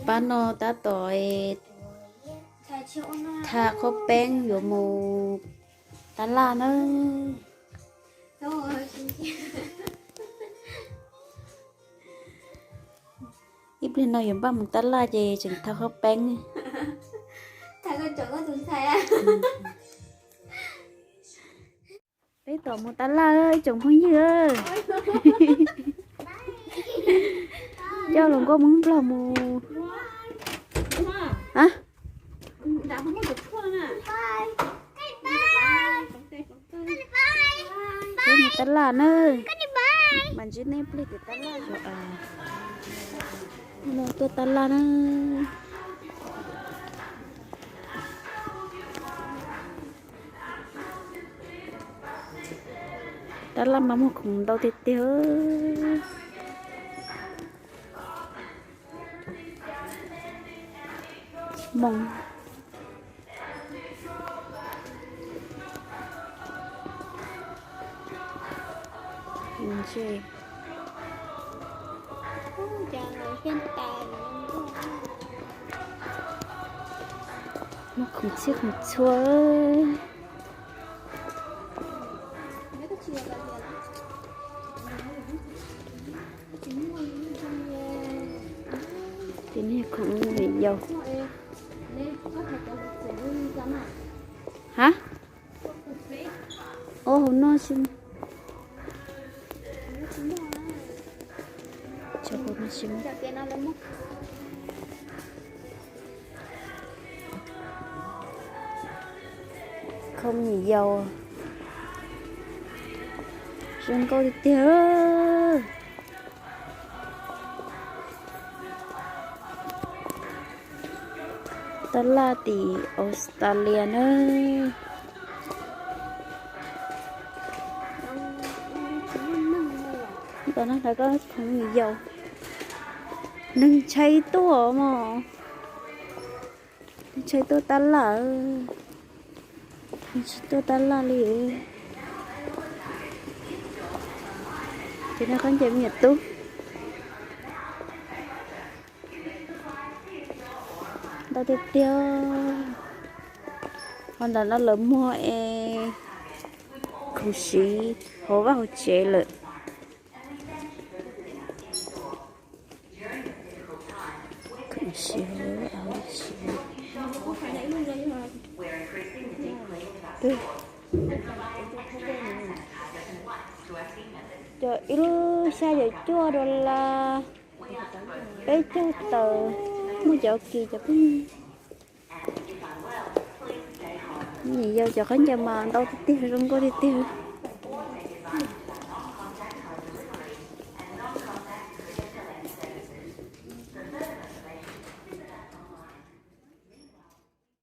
Pab no tab tom tha qhaub peeb yuav mus tab laj na. Ib pliag no yuav npaj mus tab laj ces tseem tha qhaub peeb. Peb tom mus tab laj ib tsoom phooj ywg. Coj hluas nkauj Hmoob Nplog mus. Peb mus tab laj na. Mas ntsib nej pliag tim tab laj. No tuaj tab laj na. Tab laj mas muaj khoom ntau tiag tiag. Moos. Muaj khoom txhij khoom txhua. Tim no khoom me nyuam yaus. Ha? Ua hauv no xwb. Khoom me nyuam yaus zoo nkauj tiag tiag. Tab laj tim Australia na. Ntawm no lawv koj khoom me nyuam yaus. Neeg ntshai tuaj mos. Neeg ntshai tuaj tab laj. Neeg tsis tuaj tab laj li. Ces no khaub ncaws me nyuam tub ntau tiag tiag. Ho ntawm no lawv muag es khoom siv hauv vaj hauv tsev lawm. Khoom siv hauv vaj hauv tsev. Cov ib lub xya caum cuaj dollar, peb caug tawm, muaj cov kis cov pheej. Nyuam yaus cov khaub ncaws mas ntau tiag tiag, zoo nkauj tiag tiag.